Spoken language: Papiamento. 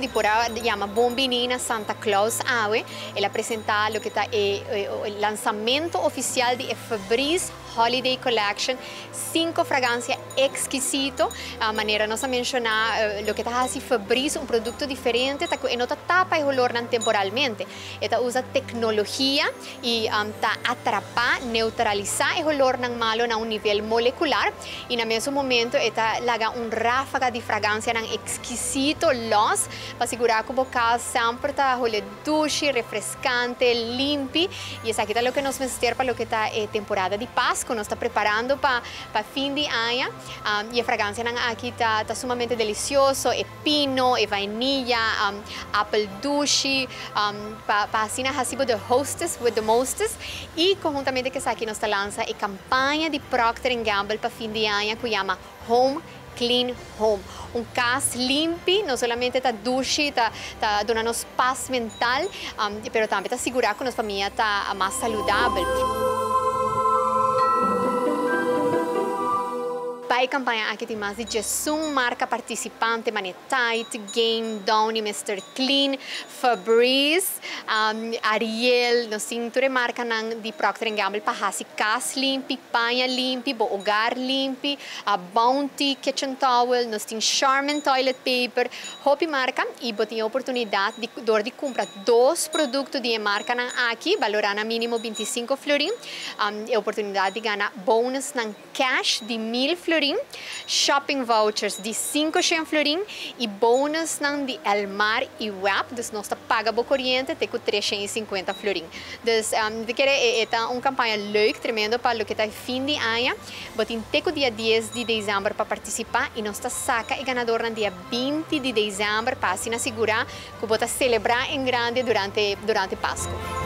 di por a yama bon bini na Santa Claus awe. El a presenta loke ta e lansamento oficial di e Febreze Holiday Collection, cinco fragancia exquisito. Manera nos a menciona, loke ta haci Febreze un producto diferente ta cu e no ta tapa e holornan temporalmente. E ta usa tecnologia y ta atrapa, neutralisa e holornan malo na un nivel molecular y na mesun momento e ta laga un rafaga di fragancianan exquisito los pa sigura cu bo cas semper ta hole dushi, refrescante, limpi y esaki ta loke nos mester pa loke ta e temporada di Pasco. Nos ta preparando pa pa fin di aña y e fragancianan aki ta ta sumamente delicioso, e pino, e vainilla, apel dushi, pa pa asina haci bo the hostess with the mostest. Y conhuntamente cu esaki nos ta lansa e campaña di Procter and Gamble pa fin di aña cu yama Home Clean Home. Un cas limpi no solamente ta dushi, ta ta duna nos pas mental, pero tambe ta sigura cu nos famia ta mas saludabel. Pa e campaña aki tin mas di diesun marca participante mane Tide, Gain, Downy, Mister Clean, Febreze, Ariel, nos tin tur e marcanan di Procter and Gamble pa haci cas limpi, paña limpi, bo hogar limpi, Bounty kitchen towel, nos tin Charmin toilet paper, hopi marca y bo tin e oportunidad di door di cumpra dos producto di e marcanan aki, balora na minimo 25 florin, e oportunidad di gana bonusnan cash di 1000 florin, shopping vouchers di 500 florin y bonusnan di Elmar y WEB, dus nos ta paga bo coriente te cu 350 florin. Dus mi ta kere e ta un campaña leuk, tremendo pa loke ta fin di aña. Bo tin te cu dia 10 di december pa participa y nos ta saca e ganadornan dia 20 di december pa asina sigura cu bo ta celebra en grande durante durante Pasco.